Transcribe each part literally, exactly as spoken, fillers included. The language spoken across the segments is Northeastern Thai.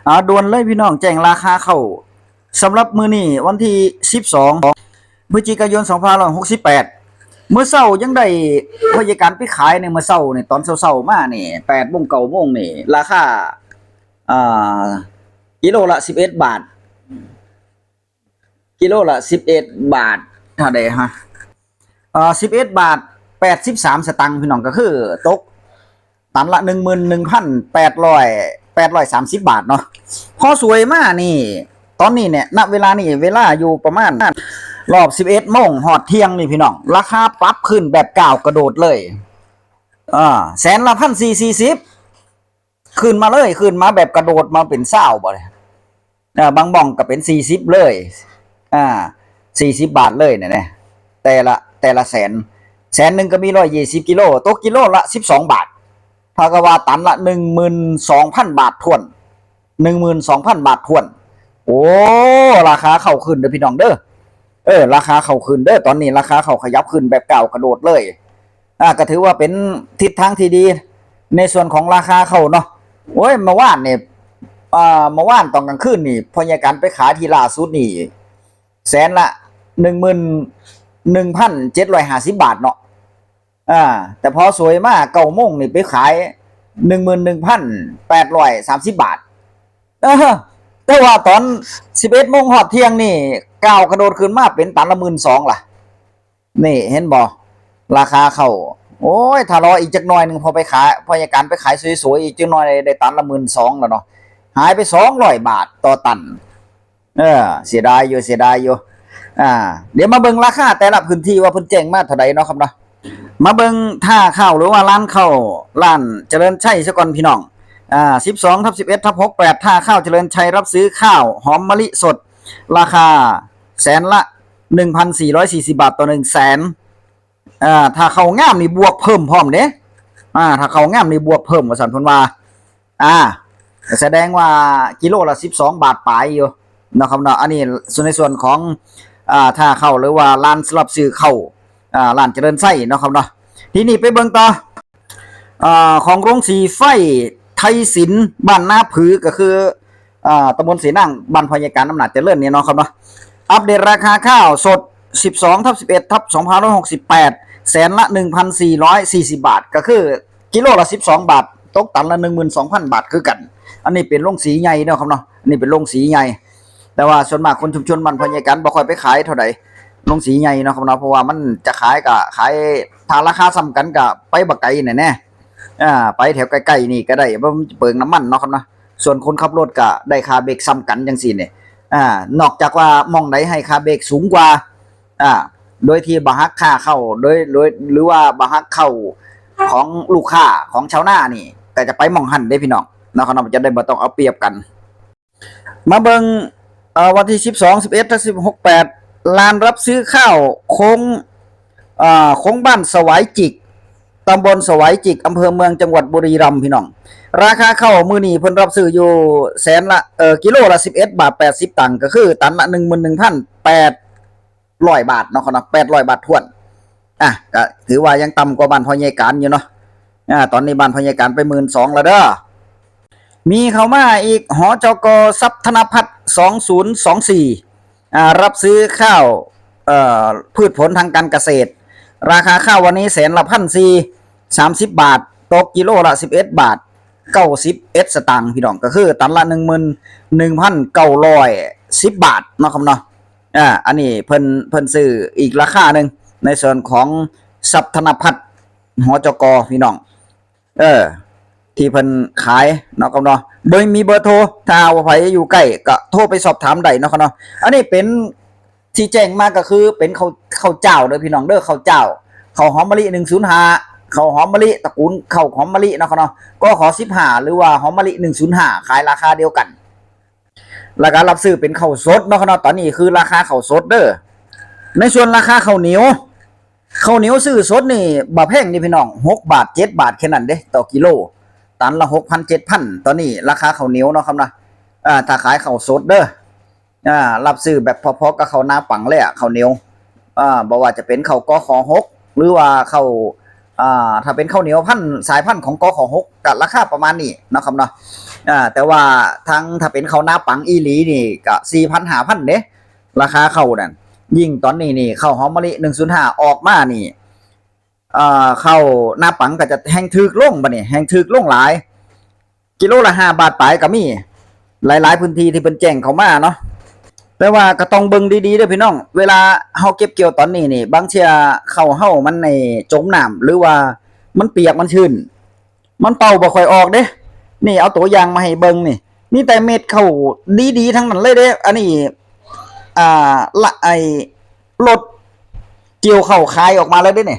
เอาด่วนเลยพี่น้อง แจ้งราคาข้าวสำหรับมื้อนี้วันที่สิบสองพฤศจิกายนสองพันห้าร้อยหกสิบแปด มื้อเช้ายังได้พยาการไปขายในมื้อเช้านี่ ตอนเช้าๆมานี่ แปดโมง เก้าโมงนี่ ราคา อ่า กิโลละสิบเอ็ดบาท กิโลละสิบเอ็ดบาท เท่าใดฮะ เอ่อ สิบเอ็ดบาทแปดสิบสามสตางค์พี่น้อง ก็คือตกตันละหนึ่งหมื่นหนึ่งพันแปดร้อย แปดร้อยสามสิบบาทเนาะ พอสวยมานี่ ตอนนี้เนี่ย ณ เวลานี่ เวลาอยู่ประมาณรอบสิบเอ็ดโมงฮอดเที่ยงนี่พี่น้อง ราคาปรับขึ้นแบบก้าวกระโดดเลย อ่า แสนละพันสี่สี่สิบ ขึ้นมาเลย ขึ้นมาแบบกระโดดมาเป็นซาวบ่เลย อ่า บางหม่องก็เป็นสี่สิบเลย อ่า สี่สิบบาทเลยเนี่ยนะ แต่ละ แต่ละแสน แสนหนึ่งก็มีร้อยยี่สิบกิโล ตกกิโลละสิบสองบาท เท่ากับว่าตันละหนึ่งหมื่นสองพันบาทถ้วน หนึ่งหมื่นสองพันบาทถ้วน โอ้ ราคาข้าวขึ้นเด้อพี่น้องเด้อ เออ ราคาข้าวขึ้นเด้อ ตอนนี้ราคาข้าวขยับขึ้นแบบก้าวกระโดดเลย อ่า ก็ถือว่าเป็นทิศทางที่ดี ในส่วนของราคาข้าวเนาะ โอ้ย เมื่อวานเนี่ย อ่า เมื่อวานตอนกลางคืนนี่ พยาการไปขายที่ล่าสุดนี่ แสนละหนึ่งหมื่นหนึ่งพันเจ็ดร้อยห้าสิบบาทเนาะ อ่า แต่พอสวยมาเก้าโมงนี่ไปขายหนึ่งหมื่นหนึ่งพันแปดร้อยสามสิบบาท เออ แต่ว่าตอนสิบเอ็ดโมงฮอดเที่ยงนี่ ก้าวกระโดดขึ้นมาเป็นตันละหมื่นสองล่ะ นี่เห็นบ่ ราคาข้าว โอ้ย ถ้ารออีกจักหน่อยหนึ่ง พอไปขาย พยาการไปขายสวยๆ อีกจักหน่อยได้ตันละหมื่นสองแล้วเนาะ หายไปสองร้อยบาทต่อตัน เออ เสียดายอยู่ เสียดายอยู่ อ่า เดี๋ยวมาเบิ่งราคาแต่ละพื้นที่ว่าเพิ่นแจ้งมาเท่าใดเนาะครับเนาะ มาเบิ่งท่าข้าวหรือว่าร้านข้าว ร้านเจริญชัยซะก่อนพี่น้อง อ่า สิบสองทับสิบเอ็ดทับหกแปด ท่าข้าวเจริญชัย รับซื้อข้าวหอมมะลิสด ราคาแสนละหนึ่งพันสี่ร้อยสี่สิบบาทต่อหนึ่งแสน อ่า ถ้าข้าวงามนี่บวกเพิ่มพร้อมเด้ อ่า ถ้าข้าวงามนี่บวกเพิ่มว่าซั่นเพิ่นว่า อ่า แสดงว่ากิโลละสิบสองบาทปลายอยู่เนาะครับเนาะ อันนี้ส่วนในส่วนของ อ่า ท่าข้าวหรือว่าร้านรับซื้อข้าว อ่า ร้านเจริญชัยเนาะครับเนาะ ทีนี้ไปเบิ่งต่อ อ่า ของโรงสีไฟไทยสินบ้านนาผือ ก็คือ อ่า ตำบลเสนาง บ้านพยาการอำนาจเจริญเนี่ยเนาะครับเนาะ อัปเดตราคาข้าวสด สิบสองทับสิบเอ็ดทับสองพันห้าร้อยหกสิบแปด แสนละหนึ่งพันสี่ร้อยสี่สิบบาท ก็คือกิโลละสิบสองบาท ตกตันละหนึ่งหมื่นสองพันบาทคือกัน อันนี้เป็นโรงสีใหญ่เนาะครับเนาะ อันนี้เป็นโรงสีใหญ่ แต่ว่าส่วนมากคนชุมชนบ้านพยาการบ่ค่อยไปขายเท่าใด โรงสีใหญ่เนาะครับเนาะ เพราะว่ามันจะขายก็ขาย ถ้าราคาส่ำกันก็ไปบ่ไกลแน่แน่ อ่า ไปแถวใกล้ๆนี่ก็ได้ เพราะมันเปลืองน้ำมันเนาะครับเนาะ ส่วนคนขับรถก็ได้ค่าเบรกส่ำกันจังซี่เนี่ย อ่า นอกจากว่าหม่องใดให้ค่าเบรกสูงกว่า อ่า โดยที่บ่หักค่าเข้า โดย โดย หรือว่าบ่หักเข้าของลูกค้าของชาวนานี่ ก็จะไปหม่องหั้นเด้พี่น้อง เนาะครับเนาะ จะได้บ่ต้องเอาเปรียบกัน มาเบิ่ง เอ่อ วันที่สิบสอง สิบเอ็ด และ สิบหก แปด ร้านรับซื้อข้าวโค้ง เอ่อ โค้งบ้านสวายจิก ตำบลสวายจิก อำเภอเมือง จังหวัดบุรีรัมย์ พี่น้อง ราคาข้าวมื้อนี้เพิ่นรับซื้ออยู่แสนละ เอ่อ กิโลละสิบเอ็ดบาทแปดสิบตังค์ ก็คือตันละหนึ่งหมื่นหนึ่งพันแปดร้อยบาทเนาะครับเนาะ แปดร้อยบาทถ้วน อ่ะ ก็ถือว่ายังต่ำกว่าบ้านพ่อใหญ่การอยู่เนาะ อ่า ตอนนี้บ้านพ่อใหญ่การไปหมื่นสองแล้วเด้อ มีเข้ามาอีก หจก ทรัพย์ธนพัฒน์ สองศูนย์สองสี่ อ่า รับซื้อข้าว เอ่อ พืชผลทางการเกษตร ราคาข้าววันนี้แสนละพันสี่ สามสิบบาท ตกกิโลละสิบเอ็ดบาทเก้าสิบเอ็ดสตางค์ พี่น้อง ก็คือตันละหนึ่งหมื่นหนึ่งพันเก้าร้อยสิบบาทเนาะครับเนาะ อ่า อันนี้เพิ่น เพิ่นซื้ออีกราคาหนึ่ง ในส่วนของทรัพย์ธนพัฒน์ หจก พี่น้อง เออ ที่เพิ่นขายเนาะครับเนาะ โดยมีเบอร์โทร ถ้าว่าใครอยู่ใกล้ก็โทรไปสอบถามได้เนาะครับเนาะ อันนี้เป็นที่แจ้งมาก็คือเป็นข้าว ข้าวเจ้าเด้อพี่น้องเด้อ ข้าวเจ้า ข้าวหอมมะลิหนึ่งศูนย์ห้า ข้าวหอมมะลิตระกูลข้าวหอมมะลิเนาะครับเนาะ กข สิบห้า หรือว่าหอมมะลิหนึ่งศูนย์ห้า ขายราคาเดียวกัน แล้วก็รับซื้อเป็นข้าวสดเนาะครับเนาะ ตอนนี้คือราคาข้าวสดเด้อ ในส่วนราคาข้าวเหนียว ข้าวเหนียวซื้อสดนี่บ่แพงนี่พี่น้อง หกบาท เจ็ดบาทแค่นั้นเด้ ต่อกิโล ตันละหกพัน เจ็ดพัน ตอนนี้ราคาข้าวเหนียวเนาะครับนะ อ่า ถ้าขายข้าวสดเด้อ อ่า รับซื้อแบบพอๆกับข้าวนาปังเลยอะ ข้าวเหนียว อ่า บ่ว่าจะเป็นข้าว กข หก หรือว่าข้าว อ่า ถ้าเป็นข้าวเหนียวพันธุ์ สายพันธุ์ของ กข หก ก็ราคาประมาณนี้เนาะครับเนาะ อ่า แต่ว่าทางถ้าเป็นข้าวนาปังอีหลีนี่ก็สี่พัน ห้าพันเด้ ราคาข้าวนั่น ยิ่งตอนนี้นี่ข้าวหอมมะลิหนึ่งศูนย์ห้าออกมานี่ อ่า ข้าวนาปังก็จะแฮ่งถูกลงบัดนี้ แฮ่งถูกลงหลาย กิโลละห้าบาทปลายก็มี หลายๆพื้นที่ที่เพิ่นแจ้งเข้ามาเนาะ แต่ว่าก็ต้องเบิ่งดีๆเด้อพี่น้อง เวลาเฮาเก็บเกี่ยวตอนนี้นี่ บางเทื่อข้าวเฮามันในจมน้ำ หรือว่ามันเปียกมันชื้น มันเป่าบ่ค่อยออกเด้ นี่เอาตัวอย่างมาให้เบิ่งนี่ มีแต่เม็ดข้าวดีๆทั้งนั้นเลยเด้ อันนี้ อ่า ละ ไอ้ รถเกี่ยวข้าวขายออกมาแล้วเด้นี่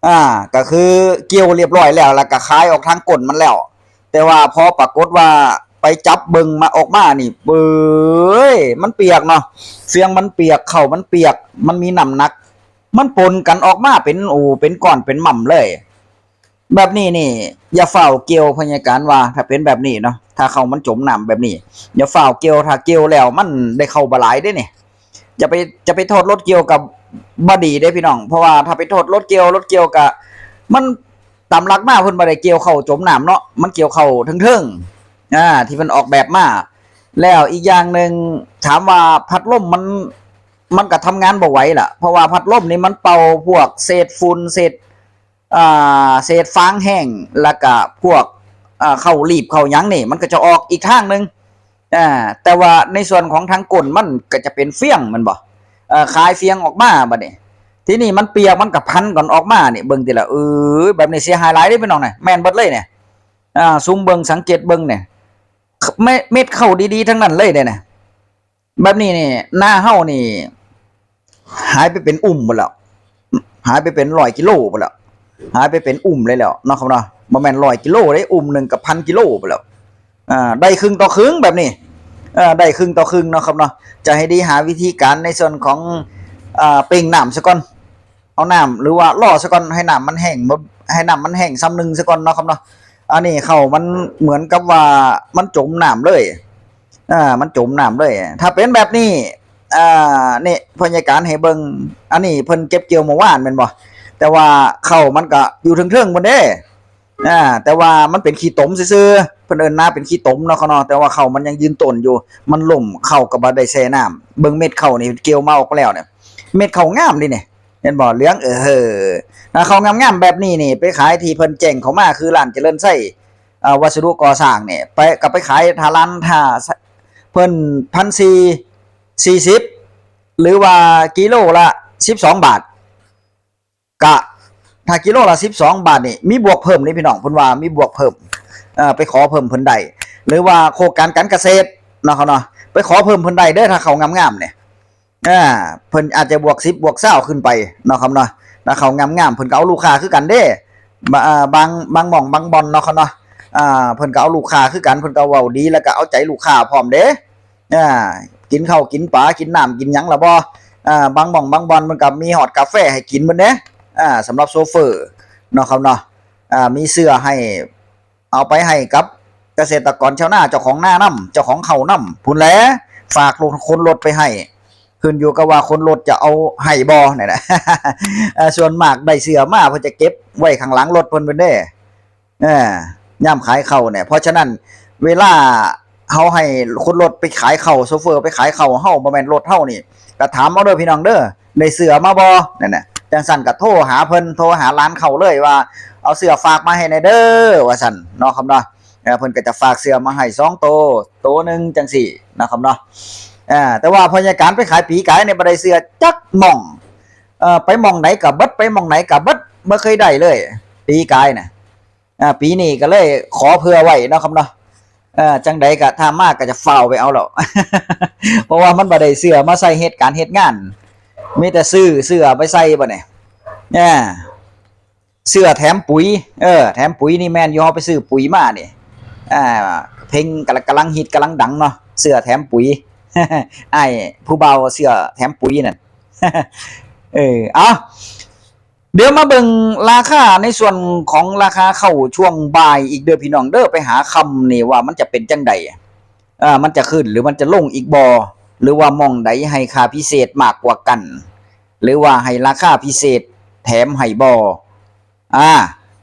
อ่า ก็คือเกี่ยวเรียบร้อยแล้ว แล้วก็ขายออกทางก้นมันแล้ว แต่ว่าพอปรากฏว่าไปจับเบิ่งมาออกมานี่ เบ้ย มันเปียกเนาะ เฟืองมันเปียก ข้าวมันเปียก มันมีน้ำหนัก มันปนกันออกมาเป็น โอ้ เป็นก้อนเป็นหม่ำเลย แบบนี้นี่ อย่าฟ้าวเกี่ยว พยาการว่า ถ้าเป็นแบบนี้เนาะ ถ้าข้าวมันจมน้ำแบบนี้ อย่าฟ้าวเกี่ยว ถ้าเกี่ยวแล้วมันได้ข้าวบ่หลายเด้นี่ จะไป จะไปโทษรถเกี่ยวก็บ่ดีเด้พี่น้อง เพราะว่าถ้าไปโทษรถเกี่ยว รถเกี่ยวก็ มันตามหลักมาเพิ่นบ่ได้เกี่ยวข้าวจมน้ำเนาะ มันเกี่ยวข้าวเทิงๆ อ่า ที่เพิ่นออกแบบมา แล้วอีกอย่างหนึ่ง ถามว่าพัดลมมัน มันก็ทำงานบ่ไหวล่ะ เพราะว่าพัดลมนี่มันเป่าพวกเศษฝุ่น เศษ อ่า เศษฟางแห้ง แล้วก็พวก อ่า ข้าวหลีบข้าวหยังนี่ มันก็จะออกอีกทางหนึ่ง อ่า แต่ว่าในส่วนของทางก้นมันก็จะเป็นเฟืองแม่นบ่ เอ่อ ขายเฟืองออกมาบัดนี้ ทีนี้มันเปียก มันก็พันกันออกมานี่ เบิ่งติล่ะ เออ แบบนี้เสียหายหลายเด้พี่น้องนะ แม่นเบิดเลยเนี่ย อ่า ซูมเบิ่ง สังเกตเบิ่งเนี่ย เม็ด เม็ดข้าวดีๆทั้งนั้นเลยเด้เนี่ย แบบนี้นี่ นาเฮานี่ หายไปเป็นอุ้มหมดแล้ว หายไปเป็นร้อยกิโลหมดแล้ว หายไปเป็นอุ้มเลยแล้วเนาะครับเนาะ บ่แม่นร้อยกิโลเด้ อุ้มหนึ่งก็พันกิโลหมดแล้ว อ่า ได้ครึ่งต่อครึ่งแบบนี้ เอ่อ ได้ครึ่งต่อครึ่งเนาะครับเนาะ จะให้ดีหาวิธีการในส่วนของ อ่า เป่งน้ำซะก่อน เอาน้ำหรือว่ารอซะก่อน ให้น้ำมันแห้ง ให้น้ำมันแห้งส่ำหนึ่งซะก่อนเนาะครับเนาะ อันนี้ข้าวมันเหมือนกับว่ามันจมน้ำเลย อ่า มันจมน้ำเลย ถ้าเป็นแบบนี้ อ่า นี่พยาการให้เบิ่ง อันนี้เพิ่นเก็บเกี่ยวเมื่อวานแม่นบ่ แต่ว่าข้าวมันก็อยู่เทิงๆพุ้นเด้ อ่า แต่ว่ามันเป็นขี้ตมซื่อๆ เพิ่นเอิ้นนาเป็นขี้ตมเนาะครับเนาะ แต่ว่าข้าวมันยังยืนต้นอยู่ มันล้ม ข้าวก็บ่ได้แช่น้ำ เบิ่งเม็ดข้าวนี่เกี่ยวมาออกแล้วเนี่ย เม็ดข้าวงามเด้นี่ เห็นบ่ เหลือง เออ เออ อ่า ข้าวงามๆแบบนี้นี่ ไปขายที่เพิ่นแจ้งเข้ามา คือร้านเจริญไชย อ่า วัสดุก่อสร้างนี่ ไป ก็ไปขาย ถ้าร้าน ถ้าเพิ่น พันสี่ สี่สิบ หรือว่ากิโลละ สิบสองบาท กะ ถ้ากิโลละ สิบสองบาทนี่ มีบวกเพิ่มนี่พี่น้อง เพิ่นว่ามีบวกเพิ่ม เอ่อ ไปขอเพิ่มเพิ่นได้ หรือว่าโครงการการเกษตรเนาะครับเนาะ ไปขอเพิ่มเพิ่นได้เด้อ ถ้าข้าวงามๆเนี่ย อ่า เพิ่นอาจจะบวกสิบ บวกซาวขึ้นไปเนาะครับเนาะ ถ้าข้าวงามๆ เพิ่นก็เอาลูกค้าคือกันเด้ บะ อ่า บาง บางหม่องบางบ่อนเนาะครับเนาะ อ่า เพิ่นก็เอาลูกค้าคือกัน เพิ่นก็เว้าดี แล้วก็เอาใจลูกค้าพร้อมเด้ อ่า กินข้าวกินปลา กินน้ำกินหยังละบ่ อ่า บางหม่องบางบ่อนเพิ่นก็มีฮอดกาแฟให้กินเบิดเด้ อ่า สำหรับโชเฟอร์เนาะครับเนาะ อ่า มีเสื้อให้ เอาไปให้กับเกษตรกรชาวนา เจ้าของนานำ เจ้าของข้าวนำ พู้นแหละ ฝากคนรถไปให้ ขึ้นอยู่กับว่าคนรถจะเอาให้บ่เนี่ยนะ เอ่อ ส่วนมากได้เสื้อมาเพิ่นจะเก็บไว้ข้างหลังรถเพิ่นเพิ่นเด้ เออ ยามขายข้าวเนี่ย เพราะฉะนั้นเวลาเฮาให้คนรถไปขายข้าว โชเฟอร์ไปขายข้าวเฮา บ่แม่นรถเฮานี่ ก็ถามเอาเด้อพี่น้องเด้อ ได้เสื้อมาบ่ นั่นน่ะ จั่งซั้นก็โทรหาเพิ่น โทรหาร้านข้าวเลยว่า เอาเสื้อฝากมาให้แหน่เด้อ ว่าซั่นเนาะครับเนาะ เออ เพิ่นก็จะฝากเสื้อมาให้สองโต โตหนึ่งจั่งซี้นะครับเนาะ เออ แต่ว่าพยาการไปขายปีกายเนี่ยบ่ได้เสื้อจักหม่อง เออ ไปหม่องไหนก็เบิด ไปหม่องไหนก็เบิด บ่เคยได้เลย ปีกายน่ะ อ่า ปีนี้ก็เลยขอเผื่อไว้เนาะครับเนาะ เออ จั่งใดก็ถ้ามาก็จะฟ้าวไปเอาแล้ว เพราะว่ามันบ่ได้เสื้อมาใส่เฮ็ดการเฮ็ดงาน มีแต่ซื้อเสื้อไปใส่บัดนี้ เออ เสื้อแถมปุ๋ย เออ แถมปุ๋ยนี่แม่นอยู่ เฮาไปซื้อปุ๋ยมานี่ อ่า เพลงกำลัง กำลังฮิตกำลังดังเนาะ เสื้อแถมปุ๋ย อ้ายผู้บ่าวเสื้อแถมปุ๋ยนั่น เออ เอา เดี๋ยวมาเบิ่งราคาในส่วนของราคาข้าวช่วงบ่ายอีกเด้อพี่น้องเด้อ ไปหาค่ำนี่ว่ามันจะเป็นจั่งใด อ่า มันจะขึ้นหรือมันจะลงอีกบ่ หรือว่าหม่องใดให้ค่าพิเศษมากกว่ากัน หรือว่าให้ราคาพิเศษแถมให้บ่ อ่า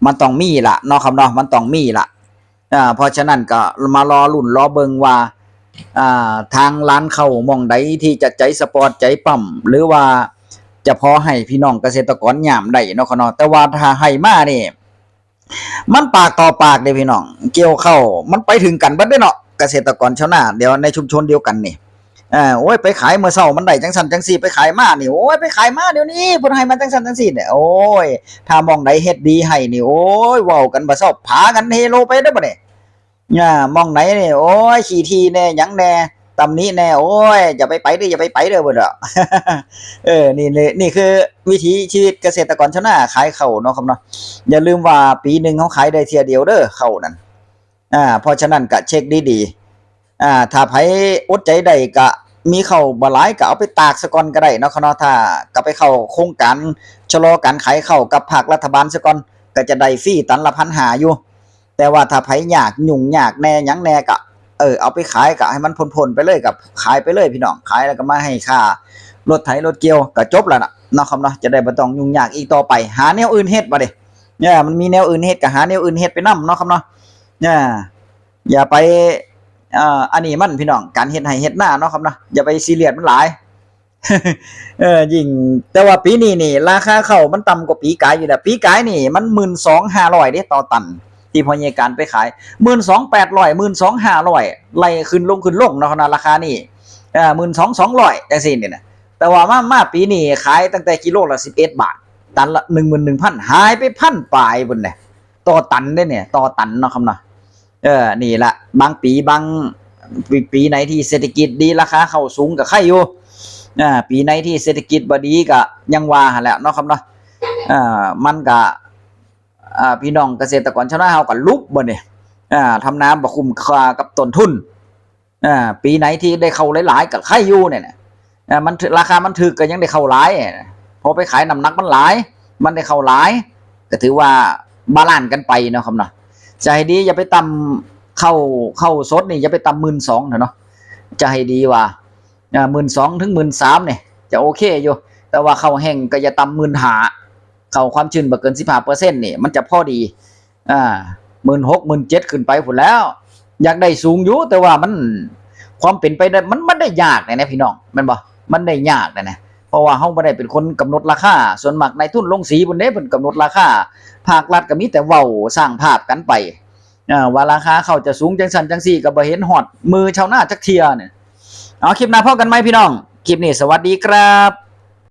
มันต้องมีล่ะเนาะครับเนาะ มันต้องมีล่ะ อ่าเพราะฉะนั้นก็มารอลุ้นรอเบิ่งว่าอ่าทางร้านข้าวหม่องใดที่จะใจสปอร์ตใจปั๊ม หรือว่าจะพอให้พี่น้องเกษตรกรยามได้เนาะครับเนาะ แต่ว่าถ้าให้มานี่ มันปากต่อปากเด้พี่น้อง เกี่ยวข้าวมันไปถึงกันเบิดเด้เนาะ เกษตรกรชาวนาเดี๋ยวในชุมชนเดียวกันนี่ เออ โอ้ย ไปขายเมื่อเช้ามันได้จังซั่นจังซี่ ไปขายมานี่ โอ้ย ไปขายมาเดี๋ยวนี้เพิ่นให้มาจังซั่นจังซี่เนี่ย โอ้ย ถ้าหม่องใดเฮ็ดดีให้นี่ โอ้ย เว้ากันบ่เซา พากันเฮโลไปเด้อบัดนี้ อ่าหม่องใดนี่ โอ้ย ขี้ถี่แน่ หยังแน่ ตำหนิแน่ โอ้ย อย่าไปไปเด้อ อย่าไปไปเด้อ เพิ่นว่า เออ นี่ นี่ นี่คือวิถีชีวิตเกษตรกรชาวนาขายข้าวเนาะครับเนาะ อย่าลืมว่าปีหนึ่งเฮาขายได้เทื่อเดียวเด้อ ข้าวนั่น อ่า เพราะฉะนั้นก็เช็คดีๆ อ่า ถ้าไผอดใจได้ก็มีข้าวบ่หลายก็เอาไปตากซะก่อนก็ได้เนาะครับเนาะ ถ้าก็ไปเข้าโครงการชะลอการขายข้าวกับภาครัฐบาลซะก่อน ก็จะได้ฟรีตันละพันห้าอยู่ แต่ว่าถ้าไผยากยุ่งยากแน่หยังแน่ก็ เออ เอาไปขายก็ให้มันพ้นๆไปเลย ก็ขายไปเลยพี่น้อง ขายแล้วก็มาให้ค่ารถไถรถเกี่ยวก็จบแล้วน่ะเนาะครับเนาะ จะได้บ่ต้องยุ่งยากอีกต่อไป หาแนวอื่นเฮ็ดบัดนี้ เนี่ย มันมีแนวอื่นเฮ็ดก็หาแนวอื่นเฮ็ดไปนำเนาะครับเนาะ เนี่ย อย่าไป เอ่อ อันนี้มันพี่น้อง การเฮ็ดไร่เฮ็ดนาเนาะครับเนาะ อย่าไปซีเรียสมันหลาย เออ ยิ่ง แต่ว่าปีนี้นี่ ราคาข้าวมันต่ำกว่าปีกายอยู่แล้ว ปีกายนี่มันหมื่นสองห้าร้อยเด้ต่อตัน ที่พ่อใหญ่การไปขาย หมื่นสองแปดร้อย หมื่นสองห้าร้อย ไล่ขึ้นลงขึ้นลงเนาะครับเนาะ ราคานี่ เอ่อ หมื่นสองสองร้อย จังซี่นี่นะ แต่ว่ามา มาปีนี้ขายตั้งแต่กิโลละสิบเอ็ดบาท ตันละหนึ่งหมื่นหนึ่งพัน หายไปพันปลายพุ้นเด้ ต่อตันเด้เนี่ย ต่อตันเนาะครับเนาะ เออ นี่ละ บางปีบาง ปี ปีไหนที่เศรษฐกิจดี ราคาข้าวสูงก็ไคอยู่ อ่า ปีไหนที่เศรษฐกิจบ่ดีก็ยังว่าหั่นแหละเนาะครับเนาะ อ่า มันก็ อ่า พี่น้องเกษตรกรชาวนาเฮาก็หลุบบัดนี้ อ่า ทำนาบ่คุ้มค่ากับต้นทุน อ่า ปีไหนที่ได้ข้าวหลายๆก็ไคอยู่เนี่ยนะ อ่า มัน ราคามันถูกก็ยังได้ข้าวหลาย พอไปขายน้ำหนักมันหลาย มันได้ข้าวหลาย ก็ถือว่าบาลานซ์กันไปเนาะครับเนาะ จะให้ดีอย่าไปต่ำ ข้าว ข้าวสดนี่อย่าไปต่ำหมื่นสองเถอะเนาะ จะให้ดีว่า อ่า หมื่นสองถึงหมื่นสามเนี่ย จะโอเคอยู่ แต่ว่าข้าวแห้งก็อย่าต่ำหมื่นห้า ข้าวความชื้นบ่เกินสิบห้าเปอร์เซ็นต์นี่ มันจะพอดี อ่า หมื่นหก หมื่นเจ็ด ขึ้นไปพุ้นแล้ว อยากได้สูงอยู่ แต่ว่ามัน ความเป็นไปได้ มัน มันได้ยากเลยนะพี่น้อง แม่นบ่ มันได้ยากเลยนะ เพราะว่าเฮาบ่ได้เป็นคนกำหนดราคา ส่วนมากนายทุนลงสีพุ้นเด้ เพิ่นกำหนดราคา ภาครัฐก็มีแต่เว้าสร้างภาพกันไป อ่า ว่าราคาข้าวจะสูงจังซั่นจังซี่ ก็บ่เห็นฮอดมือชาวนาจักเทื่อเนี่ย เอา คลิปหน้าพ้อกันใหม่พี่น้อง คลิปนี้สวัสดีครับ